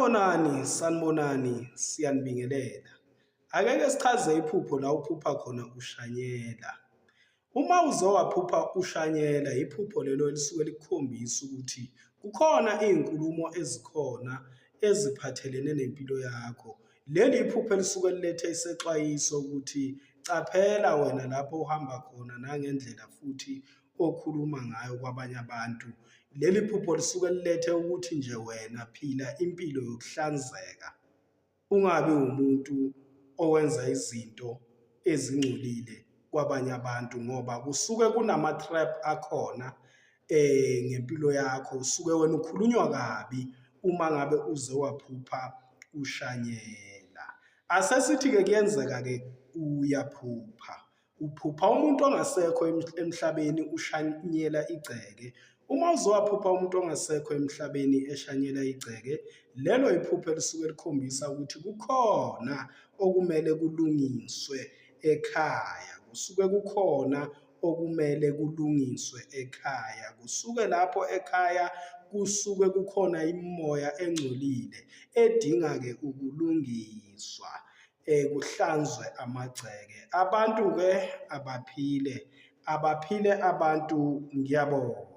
Sanibonani, sanibonani, siyanibingelela. Ake ke sichaze iphupho la uphupha khona ushanyela. Uma uze waphupha ushanyela, iphupho lelo elisuke likukhombisa ukuthi kukhona iy'nkulumo ezikhona eziphathelene nempilo yakho. Leli iphupho elisuke lilethe isexwayiso ukuthi caphela wena lapho uhamba khona nangendlela futhi okhuluma ngayo kwabanye abantu. Leli phupho lisuke lilethe ukuthi nje wena phila impilo yokuhlanzeka. Ungabi umuntu owenza izinto ezingcolile kwabanye abantu ngoba kusuke kunama-trap akhona ngempilo yakho, usuke wena ukhulunywa kabi uma ngabe uze waphupha ushanyela. Asesithi-ke kuyenzeka-ke uyaphupha Uphupha umuntu ongasekho emhlabeni ushanyela igceke. Uma uzowaphupha umuntu ongasekho emhlabeni eshanyela igceke, lelo iphupho elisuke likhombisa ukuthi kukhona okumele kulungiswe ekhaya. Kusuke kukhona okumele kulungiswe ekhaya. Kusuke lapho ekhaya kusuke kukhona imimoya engcolile edinga-ke ukulungiswa. Kuhlanzwe amagceke. Abantu-ke abaphile, abaphile abantu ngiyabonga.